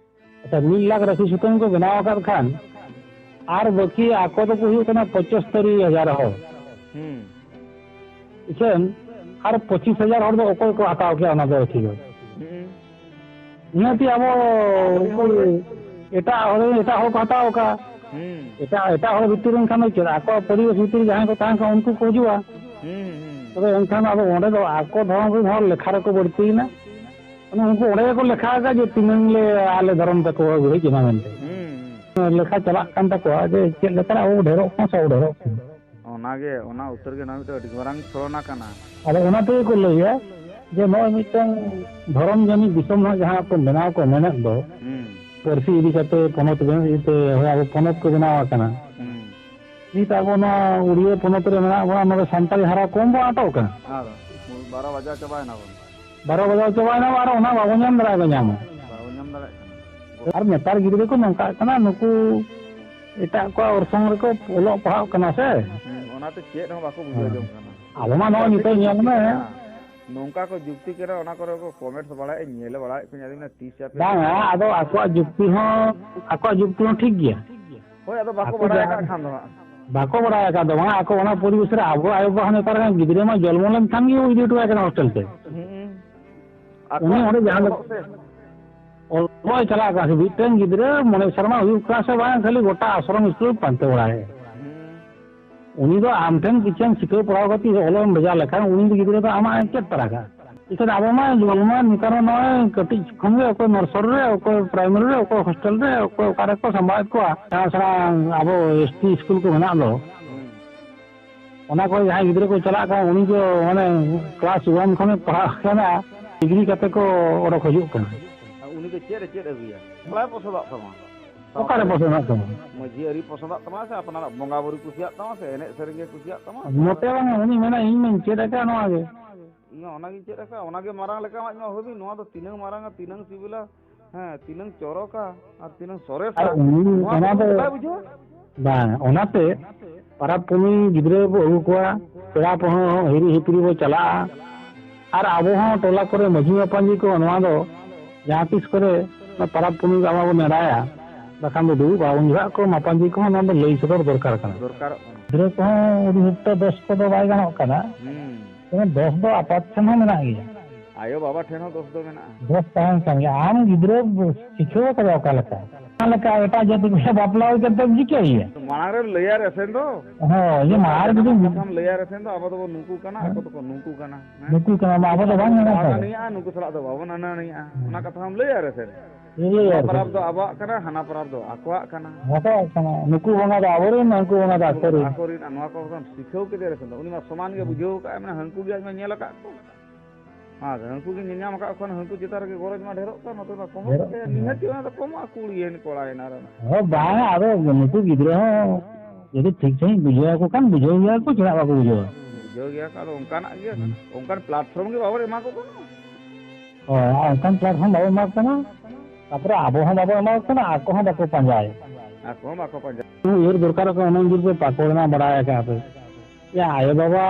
ᱟᱪᱪᱷᱟ, ᱢᱤᱫ ᱞᱟᱠᱷ ᱨᱟᱹᱠᱷᱤ ᱥᱩᱛᱟᱹᱢ ᱠᱚ ᱵᱮᱱᱟᱣ ᱟᱠᱟᱫ ᱠᱷᱟᱱ ᱟᱨ ᱵᱟᱹᱠᱤ ᱟᱠᱚ ᱫᱚᱠᱚ ᱦᱩᱭᱩᱜ ᱠᱟᱱᱟ ᱯᱚᱸᱪᱟᱛᱛᱳᱨ ᱦᱟᱡᱟᱨ ᱦᱚᱲ᱾ ᱦᱩᱸ᱾ ᱤᱠᱷᱟᱹᱱ ᱟᱨ ᱯᱚᱸᱪᱤᱥ ᱦᱟᱡᱟᱨ ᱦᱚᱲ ᱫᱚ ᱚᱠᱚᱭ ᱠᱚ ᱦᱟᱛᱟᱣ ᱠᱮᱭᱟ ᱚᱱᱟ ᱫᱚ ᱨᱟᱹᱠᱷᱤ ᱫᱚ? ᱦᱩᱸ᱾ ᱱᱤᱦᱟᱹᱛᱤ ᱟᱵᱚ ᱟᱹᱰᱤ ᱦᱚᱲ ᱜᱮ᱾ ᱮᱴᱟᱜ ᱦᱚᱲ, ᱮᱴᱟᱜ ᱦᱚᱲ ᱠᱚ ᱦᱟᱛᱟᱣ ᱟᱠᱟᱫ᱾ ᱦᱩᱸ᱾ ᱮᱴᱟᱜ, ᱮᱴᱟᱜ ᱦᱚᱲ ᱵᱷᱤᱛᱤᱨ ᱨᱮᱱ ᱠᱷᱟᱱ ᱫᱚ ᱪᱮᱫ? ᱟᱠᱚᱣᱟᱜ ᱯᱚᱨᱤᱵᱮᱥ ᱵᱷᱤᱛᱤᱨ ᱨᱮ ᱡᱟᱦᱟᱸᱭ ᱠᱚ ᱛᱟᱦᱮᱱ ᱠᱷᱟᱱ ᱩᱱᱠᱩ ᱠᱚ ᱦᱤᱡᱩᱜᱼᱟ᱾ ᱦᱩᱸ, ᱦᱩᱸ᱾ ᱛᱚᱵᱮ ᱮᱱᱠᱷᱟᱱ ᱟᱫᱚ ᱚᱸᱰᱮ ᱫᱚ ᱟᱠᱚ ᱫᱷᱚᱨᱚᱢ ᱨᱮᱱ ᱦᱚᱲ ᱞᱮᱠᱷᱟ ᱨᱮᱠᱚ ᱵᱟᱹᱲᱛᱤᱭᱮᱱᱟ᱾ ᱢᱟᱱᱮ ᱩᱱᱠᱩ ᱚᱸᱰᱮ ᱜᱮᱠᱚ ᱞᱮᱠᱷᱟ ᱟᱠᱟᱫ ᱡᱮ ᱛᱤᱱᱟᱹᱝ ᱞᱮ ᱟᱞᱮ ᱫᱷᱚᱨᱚᱢ ᱛᱟᱠᱚ ᱦᱮᱡ ᱮᱱᱟ ᱢᱮᱱᱛᱮ᱾ ᱦᱩᱸ, ᱦᱩᱸ᱾ ᱞᱮᱠᱷᱟ ᱪᱟᱞᱟᱜ ᱠᱟᱱ ᱛᱟᱠᱚᱣᱟ ᱡᱮ ᱪᱮᱫ ᱞᱮᱠᱟᱱᱟᱜ ᱟᱵᱚ ᱰᱷᱮᱨᱚᱜ ᱠᱟᱱᱟ ᱥᱮ ᱵᱟᱵᱚ ᱰᱷᱮᱨᱚᱜ ᱠᱟᱱᱟ᱾ ᱚᱱᱟᱜᱮ, ᱚᱱᱟ ᱩᱛᱟᱹᱨ ᱜᱮ ᱱᱚᱣᱟ ᱢᱤᱫᱴᱮᱱ ᱟᱹᱰᱤ ᱢᱟᱨᱟᱝ ᱪᱷᱚᱞᱚᱱᱟ ᱠᱟᱱᱟ᱾ ᱟᱫᱚ ᱚᱱᱟ ᱛᱮᱜᱮ ᱠᱚ ᱞᱟᱹᱭᱟ ᱡᱮ ᱱᱚᱜᱼᱚᱭ ᱢᱤᱫᱴᱟᱝ ᱫᱷᱚᱨᱚᱢ ᱡᱟᱹᱱᱤᱡ ᱫᱤᱥᱚᱢ ᱦᱟᱸᱜ ᱡᱟᱦᱟᱸ ᱠᱚ ᱵᱮᱱᱟᱣ ᱠᱚ ᱢᱮᱱᱮᱫ ᱫᱚ, ᱦᱩᱸ᱾ ᱯᱟᱹᱨᱥᱤ ᱤᱫᱤ ᱠᱟᱛᱮ ᱯᱚᱱᱚᱛ ᱵᱮᱱᱟᱣ ᱤᱫᱤ ᱛᱮ ᱦᱳᱭ ᱟᱵᱚ ᱯᱚᱱᱚᱛ ᱠᱚ ᱵᱮᱱᱟᱣ ᱟᱠᱟᱱᱟ᱾ ᱦᱩᱸ᱾ ᱱᱤᱛ ᱟᱵᱚ ᱱᱚᱣᱟ ᱩᱲᱤᱭᱟᱹ ᱯᱚᱱᱚᱛ ᱨᱮ ᱢᱮᱱᱟᱜ ᱵᱚᱱᱟ, ᱱᱚᱰᱮ ᱥᱟᱱᱛᱟᱲᱤ ᱦᱟᱨᱟ ᱠᱚᱢ ᱵᱚᱱ ᱟᱴᱚᱜ ᱠᱟᱱᱟ᱾ ᱟᱨ ᱵᱟᱨᱚ ᱵᱟᱡᱟᱣ ᱪᱟᱵᱟᱭᱮᱱᱟ ᱵᱚᱱ᱾ ᱵᱟᱨᱚ ᱵᱟᱡᱟᱣ ᱪᱟᱵᱟᱭᱮᱱᱟ ᱟᱨ ᱚᱱᱟ ᱵᱟᱵᱚᱱ ᱧᱟᱢ ᱫᱟᱲᱮᱭᱟᱜ ᱠᱟᱱᱟ ᱧᱟᱢ ᱦᱚᱸ᱾ ᱵᱟᱵᱚᱱ ᱧᱟᱢ ᱫᱟᱲᱮᱭᱟᱜ ᱠᱟᱱᱟ᱾ ᱟᱨ ᱱᱮᱛᱟᱨ ᱜᱤᱫᱽᱨᱟᱹ ᱠᱚ ᱱᱚᱝᱠᱟᱜ ᱠᱟᱱᱟ, ᱱᱩᱠᱩ ᱮᱴᱟᱜ ᱠᱚᱣᱟᱜ ᱚᱨᱥᱚᱝ ᱨᱮᱠᱚ ᱚᱞᱚᱜ ᱯᱟᱲᱦᱟᱜ ᱠᱟᱱᱟ ᱥᱮ᱾ ᱦᱩᱸ, ᱚᱱᱟᱛᱮ ᱪᱮᱫ ᱦᱚᱸ ᱵᱟᱠᱚ ᱵᱩᱡᱷᱟᱹᱣ ᱦᱮᱸ᱾ ᱡᱚᱝ ᱠᱟᱱᱟ᱾ ᱟᱵᱚ ᱢᱟ ᱱᱚᱜᱼᱚᱭ ᱱᱚᱝᱠᱟ ᱠᱚ ᱱᱤᱛᱚᱜ ᱧᱮᱞ ᱡᱩᱠᱛᱤ ᱢᱮ᱾ ᱠᱟᱱᱟ, ᱱᱚᱝᱠᱟ ᱠᱚ ᱡᱩᱠᱛᱤ ᱠᱟᱱᱟ, ᱚᱱᱟ ᱠᱚᱨᱮ ᱠᱚ ᱠᱚᱢᱮᱱᱴᱥ ᱵᱟᱲᱟᱭᱮᱫ, ᱧᱮᱞ ᱵᱟᱲᱟᱭᱮᱫ ᱠᱚᱧ, ᱟᱫᱚᱧ ᱢᱮᱱᱟ, ᱛᱤᱥ ᱟᱯᱮ ᱵᱟᱝᱟ, ᱟᱫᱚ ᱟᱠᱚᱣᱟᱜ ᱡᱩᱠᱛᱤ ᱦᱚᱸ, ᱟᱠᱚᱣᱟᱜ ᱡᱩᱠᱛᱤ ᱦᱚᱸ ᱴᱷᱤᱠ ᱜᱮᱭᱟ᱾ ᱦᱳᱭ, ᱟᱫᱚ ᱵᱟᱠᱚ ᱟᱠᱚ ᱵᱟᱲᱟᱭ ᱡᱟᱦᱟᱸ ᱟᱠᱟᱫ ᱠᱷᱟᱱ ᱫᱚ ᱦᱟᱸᱜ᱾ ᱵᱟᱠᱚ ᱵᱟᱲᱟᱭ ᱟᱠᱟᱫ ᱫᱚ ᱵᱟᱝ, ᱟᱠᱚ ᱚᱱᱟ ᱯᱚᱨᱤᱵᱮᱥ ᱨᱮ ᱟᱵᱚ ᱟᱭᱳ ᱵᱟᱵᱟ ᱦᱚᱸ ᱱᱮᱛᱟᱨ ᱨᱮᱱ ᱜᱤᱫᱽᱨᱟᱹ ᱢᱟ ᱡᱚᱱᱢᱚ ᱞᱮᱱᱠᱷᱟᱱ ᱜᱮ ᱤᱫᱤ ᱦᱚᱴᱚ ᱠᱟᱭ ᱠᱟᱱᱟ ᱦᱳᱥᱴᱮᱞ ᱛᱮ᱾ ᱦᱩᱸ᱾ ᱩᱱᱤ ᱟᱠᱚᱣᱟᱜ ᱚᱸᱰᱮ ᱡᱟᱦᱟᱸ ᱞᱮᱠᱟ ᱵᱚᱦᱚᱜ ᱥᱮ᱾ ᱚᱞᱚᱜ ᱮ ᱪᱟᱞᱟᱜ ᱠᱟᱱᱟ, ᱥᱮ ᱢᱤᱫᱴᱮᱱ ᱜᱤᱫᱽᱨᱟᱹ ᱢᱚᱬᱮ ᱥᱮᱨᱢᱟ ᱦᱩᱭᱩᱜ ᱠᱟᱱᱟ ᱥᱮ ᱵᱟᱝ, ᱠᱷᱟᱹᱞᱤ ᱜᱚᱴᱟ ᱟᱥᱨᱚᱢ ᱥᱠᱩᱞ ᱯᱟᱱᱛᱮ ᱵᱟᱲᱟᱭᱮᱫ᱾ ᱦᱩᱸ᱾ ᱩᱱᱤ ᱫᱚ ᱟᱢ ᱴᱷᱮᱱ ᱠᱤᱪᱷᱩᱢ ᱥᱤᱠᱷᱟᱹᱣ ᱯᱟᱲᱦᱟᱣ ᱠᱟᱛᱮ ᱚᱞᱚᱜ ᱮᱢ ᱵᱷᱮᱡᱟ ᱞᱮᱠᱷᱟᱱ, ᱩᱱᱤ ᱜᱤᱫᱽᱨᱟᱹ ᱫᱚ ᱟᱢᱟᱜ ᱮ ᱪᱮᱫ ᱛᱟᱨᱟ ᱠᱟᱜᱼᱟ᱾ ᱮᱱᱠᱷᱟᱱ ᱟᱵᱚ ᱢᱟ ᱡᱚᱱᱢᱚ ᱱᱮᱛᱟᱨ ᱢᱟ ᱱᱚᱜᱼᱚᱭ ᱠᱟᱹᱴᱤᱡ ᱠᱷᱚᱱ ᱜᱮ ᱚᱠᱚᱭ ᱱᱟᱨᱥᱟᱨᱤ ᱨᱮ, ᱚᱠᱚᱭ ᱯᱨᱟᱭᱢᱟᱨᱤ ᱨᱮ, ᱚᱠᱚᱭ ᱦᱳᱥᱴᱮᱞ ᱨᱮ, ᱚᱠᱚᱭ ᱚᱠᱟ ᱨᱮᱠᱚ ᱥᱟᱢᱵᱟᱣᱮᱫ ᱠᱚᱣᱟ᱾ ᱥᱮᱬᱟ ᱥᱮᱬᱟ ᱟᱵᱚ ᱮᱥ ᱴᱤ ᱥᱠᱩᱞ ᱠᱚ ᱢᱮᱱᱟᱜ ᱫᱚ, ᱦᱩᱸ᱾ ᱚᱱᱟ ᱠᱚᱨᱮ ᱡᱟᱦᱟᱸᱭ ᱜᱤᱫᱽᱨᱟᱹ ᱠᱚ ᱪᱟᱞᱟᱜ ᱠᱟᱱᱟ, ᱩᱱᱤ ᱫᱚ ᱢᱟᱱᱮ ᱠᱞᱟᱥ ᱳᱣᱟᱱ ᱠᱷᱚᱱᱮ ᱯᱟᱲᱦᱟᱜ ᱠᱟᱱᱟ, ᱰᱤᱜᱽᱨᱤ ᱠᱟᱛᱮ ᱠᱚ ᱚᱰᱚᱠ ᱦᱤᱡᱩᱜ ᱠᱟᱱᱟ᱾ ᱟᱨ ᱩᱱᱤ ᱫᱚ ᱪᱮᱫ ᱮ ᱪᱮᱫ ᱟᱹᱜᱩᱭᱟ? ᱵᱟᱭ ᱯᱚᱥᱚᱸᱫᱟᱜ ᱛᱟᱢᱟ᱾ ᱚᱠᱟᱨᱮ ᱯᱚᱥᱚᱸᱫᱟᱜ ᱛᱟᱢᱟ? ᱢᱟᱹᱡᱷᱤ ᱟᱹᱨᱤ ᱯᱚᱥᱚᱸᱫᱟᱜ ᱛᱟᱢᱟ ᱥᱮ ᱟᱯᱱᱟᱨᱟᱜ ᱵᱚᱸᱜᱟ ᱵᱩᱨᱩ ᱠᱩᱥᱤᱭᱟᱜ ᱛᱟᱢᱟ ᱥᱮ ᱮᱱᱮᱡ ᱥᱮᱨᱮᱧ ᱜᱮ ᱠᱩᱥᱤᱭᱟᱜ ᱛᱟᱢᱟ? ᱢᱚᱴᱮ ᱵᱟᱝᱟ, ᱩᱱᱤ ᱢᱮᱱᱟ, "ᱤᱧ ᱢᱟᱧ ᱪᱮᱫ ᱟᱠᱟᱫ ᱱᱚᱣᱟ ᱜᱮ᱾ ᱤᱧ ᱢᱟ ᱚᱱᱟᱜᱤᱧ ᱪᱮᱫ ᱟᱠᱟᱫ, ᱚᱱᱟᱜᱮ ᱢᱟᱨᱟᱝ ᱞᱮᱠᱟ ᱟᱡ ᱢᱟ ᱵᱷᱟᱹᱵᱤ, ᱱᱚᱣᱟ ᱫᱚ ᱛᱤᱱᱟᱹᱝ ᱢᱟᱨᱟᱝᱟ, ᱛᱤᱱᱟᱹᱝ ᱥᱤᱵᱤᱞᱟ, ᱦᱮᱸ, ᱛᱤᱱᱟᱹᱝ ᱪᱚᱨᱚᱠᱟ ᱟᱨ ᱛᱤᱱᱟᱹᱝ ᱥᱚᱨᱮᱥᱟ, ᱟᱨ ᱩᱱᱤ ᱱᱚᱣᱟ ᱚᱱᱟ ᱠᱚᱫᱚ ᱫᱚ ᱵᱟᱭ ᱵᱩᱡᱷᱟᱹᱣᱟ?" ᱵᱟᱝ, ᱚᱱᱟᱛᱮ ᱯᱟᱨᱟᱵᱽ ᱯᱩᱱᱟᱹᱭ ᱜᱤᱫᱽᱨᱟᱹ ᱵᱚ ᱟᱹᱜᱩ ᱠᱚᱣᱟ, ᱯᱮᱲᱟ ᱯᱟᱹᱦᱟᱹ ᱦᱚᱸ ᱦᱤᱨᱤ ᱦᱤᱯᱤᱨᱤ ᱵᱚ ᱪᱟᱞᱟᱜᱼᱟ᱾ ᱟᱨ ᱟᱵᱚ ᱦᱚᱸ ᱴᱚᱞᱟ ᱠᱚᱨᱮ ᱢᱟᱹᱡᱷᱤ ᱢᱟᱯᱟᱧᱡᱤ ᱠᱚ ᱱᱚᱣᱟ ᱫᱚ ᱡᱟᱦᱟᱸ ᱛᱤᱥ ᱠᱚᱨᱮ ᱚᱱᱟ ᱯᱟᱨᱟᱵᱽ ᱯᱩᱱᱟᱹᱭ ᱟᱵᱚ ᱵᱚ ᱱᱮᱰᱟᱭᱟ, ᱵᱟᱠᱷᱟᱱ ᱫᱚ ᱫᱩᱲᱩᱵᱼᱟ, ᱩᱱ ᱡᱚᱦᱚᱜ ᱠᱚ ᱢᱟᱯᱟᱧᱡᱤ ᱠᱚᱦᱚᱸ ᱱᱚᱣᱟ ᱫᱚ ᱞᱟᱹᱭ ᱥᱚᱫᱚᱨ ᱫᱚᱨᱠᱟᱨ ᱠᱟᱱᱟ᱾ ᱫᱚᱨᱠᱟᱨᱚᱜ ᱠᱟᱱᱟ᱾ ᱜᱤᱫᱽᱨᱟᱹ ᱠᱚᱦᱚᱸ ᱟᱹᱰᱤ ᱦᱩᱴ ᱫᱚ ᱫᱚᱥ ᱠᱚᱫᱚ ᱵᱟᱭ ᱜᱟᱱᱚᱜ ᱠᱟᱱᱟ᱾ ᱦᱩᱸ᱾ ᱛᱚᱵᱮ ᱫᱚᱥ ᱫᱚ ᱟᱯᱟᱛ ᱴᱷᱮᱱ ᱦᱚᱸ ᱢᱮᱱᱟᱜ ᱜᱮᱭᱟ᱾ ᱟᱭᱳ ᱵᱟᱵᱟ ᱴᱷᱮᱱ ᱦᱚᱸ ᱫᱚᱥ ᱫᱚ ᱢᱮᱱᱟᱜᱼᱟ᱾ ᱫᱚᱥ ᱛᱟᱦᱮᱱ ᱠᱟᱱ ᱜᱮᱭᱟ᱾ ᱟᱢ ᱜᱤᱫᱽᱨᱟᱹ ᱥᱤᱠᱷᱟᱹᱣ ᱠᱟᱫᱟ ᱚᱠᱟ ᱞᱮᱠᱟ? ᱚᱱᱟ ᱞᱮᱠᱟ ᱮᱴᱟᱜ ᱡᱟᱹᱛᱤ ᱠᱚ ᱵᱟᱯᱞᱟ ᱦᱩᱭ ᱠᱟᱛᱮ ᱪᱤᱠᱟᱹᱭᱮᱭᱟ? ᱢᱟᱲᱟᱝ ᱨᱮᱢ ᱞᱟᱹᱭᱟ ᱨᱮᱥᱮ ᱫᱚ᱾ ᱦᱳᱭ, ᱤᱭᱟᱹ ᱢᱟᱲᱟᱝ ᱨᱮ ᱡᱟᱱᱟᱢᱟᱜ ᱡᱩᱫᱤ ᱠᱟᱛᱷᱟᱢ ᱞᱟᱹᱭᱟ ᱨᱮᱥᱮ ᱫᱚ, ᱟᱵᱚ ᱫᱚᱵᱚ ᱱᱩᱠᱩ ᱠᱟᱱᱟ, ᱦᱮᱸ? ᱟᱠᱚ ᱫᱚᱠᱚ ᱱᱩᱠᱩ ᱠᱟᱱᱟ, ᱦᱮᱸ? ᱱᱩᱠᱩ ᱠᱟᱱᱟ, ᱟᱵᱚ ᱫᱚ ᱵᱟᱝ ᱵᱟᱵᱚᱱ ᱜᱟᱱᱚᱜ ᱛᱟᱵᱚᱱᱟ᱾ ᱦᱟᱹᱱᱤᱭᱟᱜᱼᱟ, ᱱᱩᱠᱩ ᱥᱟᱞᱟᱜ ᱫᱚ ᱵᱟᱵᱚᱱ ᱦᱟᱹᱱᱟᱹᱱᱤᱭᱟᱜᱼᱟ᱾ ᱦᱮᱸ᱾ ᱚᱱᱟ ᱠᱟᱛᱷᱟᱢ ᱞᱟᱹᱭᱟ ᱨᱮᱥᱮ? ᱞᱟᱹᱭᱟ ᱱᱚᱣᱟ ᱨᱮᱥᱮ? ᱯᱟᱨᱟᱵᱽ ᱫᱚ ᱟᱵᱚᱣᱟᱜ ᱠᱟᱱᱟ, ᱦᱟᱱᱟ ᱯᱟᱨᱟᱵᱽ ᱫᱚ ᱟᱠᱚᱣᱟᱜ ᱠᱟᱱᱟ᱾ ᱟᱠᱚᱣᱟᱜ ᱠᱟᱱᱟ᱾ ᱱᱩᱠᱩ ᱵᱚᱸᱜᱟ ᱫᱚ ᱟᱵᱚᱨᱮᱱ, ᱩᱱᱠᱩ ᱵᱚᱸᱜᱟ ᱫᱚ ᱟᱠᱚᱨᱮᱱ᱾ ᱟᱠᱚᱨᱮᱱ, ᱟᱨ ᱱᱚᱣᱟ ᱠᱚ ᱥᱤᱠᱷᱟᱹᱣ ᱠᱮᱫᱮ ᱨᱮᱥᱮ ᱫᱚ, ᱩᱱᱤ ᱢᱟ ᱥᱚᱢᱟᱱ ᱜᱮ ᱦᱮᱸ᱾ ᱵᱩᱡᱷᱟᱹᱣ ᱠᱟᱜᱼᱟᱭ, ᱢᱟᱱᱮ ᱦᱟᱹᱱᱠᱩ ᱜᱮ ᱟᱡ ᱢᱟ ᱧᱮᱞ ᱟᱠᱟᱫ ᱠᱚ᱾ ᱟᱨ ᱦᱟᱹᱱᱠᱩ ᱜᱮ ᱧᱮᱞ ᱧᱟᱢ ᱟᱠᱟᱫ ᱠᱷᱟᱱ ᱦᱟᱹᱱᱠᱩ ᱪᱮᱛᱟᱱ ᱨᱮᱜᱮ ᱜᱚᱨᱚᱡᱽ ᱢᱟ ᱰᱷᱮᱨᱚᱜ ᱠᱟᱱ, ᱱᱚᱛᱮ ᱢᱟ ᱠᱚᱢᱚᱜ ᱰᱷᱮᱨᱚᱜ ᱠᱟᱱᱟ᱾ ᱱᱤᱦᱟᱹᱛ ᱜᱮ ᱚᱱᱟ ᱫᱚ ᱠᱚᱢᱚᱜᱼᱟ, ᱠᱩᱲᱤ ᱮᱱ ᱠᱚᱲᱟ ᱮᱱᱟ ᱨᱮ᱾ ᱦᱳᱭ, ᱵᱟᱝ, ᱟᱫᱚ ᱱᱩᱠᱩ ᱜᱤᱫᱽᱨᱟᱹ ᱦᱚᱸ ᱡᱩᱫᱤ ᱴᱷᱤᱠ ᱥᱟᱺᱦᱤᱡ ᱵᱩᱡᱷᱟᱹᱣ ᱟᱠᱚ ᱠᱷᱟᱱ, ᱵᱩᱡᱷᱟᱹᱣ ᱜᱮᱭᱟ ᱠᱚ, ᱪᱮᱫᱟᱜ ᱵᱟᱠᱚ ᱵᱩᱡᱷᱟᱹᱣᱟ? ᱵᱩᱡᱷᱟᱹᱣ ᱜᱮᱭᱟ ᱠᱚ, ᱟᱫᱚ ᱚᱱᱠᱟᱱᱟᱜ ᱜᱮ, ᱦᱩᱸ᱾ ᱚᱱᱠᱟᱱ platform ᱜᱮ ᱵᱟᱵᱚᱱ ᱮᱢᱟ ᱠᱚ ᱠᱟᱱᱟ᱾ ᱦᱳᱭ, ᱟᱨ ᱚᱱᱠᱟᱱ platform ᱵᱟᱵᱚᱱ ᱮᱢᱟ ᱠᱚ ᱠᱟᱱᱟ, ᱛᱟᱯᱚᱨᱮ ᱟᱵᱚ ᱦᱚᱸ ᱵᱟᱵᱚᱱ ᱮᱢᱟ ᱠᱚ ᱠᱟᱱᱟ, ᱟᱠᱚ ᱦᱚᱸ ᱵᱟᱠᱚ ᱯᱟᱸᱡᱟᱭᱮᱫ᱾ ᱟᱠᱚ ᱦᱚᱸ ᱵᱟᱠᱚ ᱯᱟᱸᱡᱟ᱾ ᱩᱭᱦᱟᱹᱨ ᱫᱚᱨᱠᱟᱨᱚᱜ ᱠᱟᱱᱟ, ᱚᱱᱟ ᱩᱭᱦᱟᱹᱨ ᱯᱮ ᱯᱟᱠᱚᱲ ᱮᱱᱟ, ᱵᱟᱲᱟᱭ ᱟᱠᱟᱫ ᱯᱮ᱾ ᱭᱟ, ᱟᱭᱳ ᱵᱟᱵᱟ